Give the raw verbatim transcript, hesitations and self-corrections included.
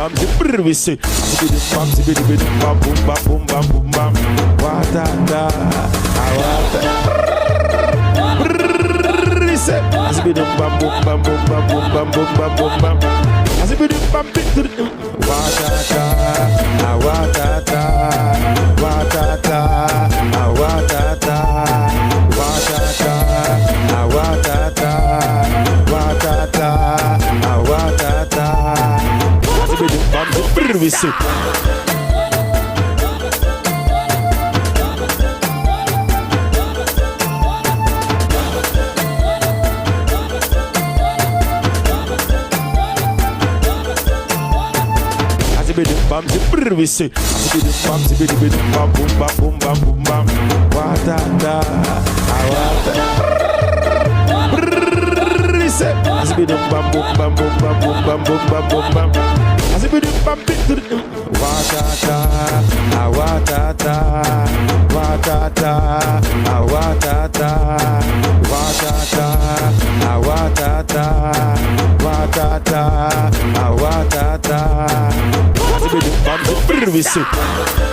Bam, se brrr, wi, se. Zibidum bam, zibidibidum bam, boum, bam, boum, bam, boum, bam. Watata, a watata. Brrr, wi, se. Zibidum bam, boum, bam, boum, bam, boum, bam, boum, bam, boum, bam. Zibidum bam, bim, bim, bim. Watata, a watata. Watata, a watata. Watata, a watata. Watata, a watata. Brrr, wi, se. Zibidum bam, zi brrr, wi, se. Zibidum bam, zibidibidum bam, boum, bam, boum, bam, boum, bam. Watata, a watata. Brrr, wi, se. Zibidum bam, boum, bam, boum, bam, boum, bam, boum, bam, boum, bam. Zibidum bam, bim, bim, bim. Watata, a watata. Watata, a watata. Watata, a watata. Watata, a watata. Zibidum bam, zi brrr, wi, se.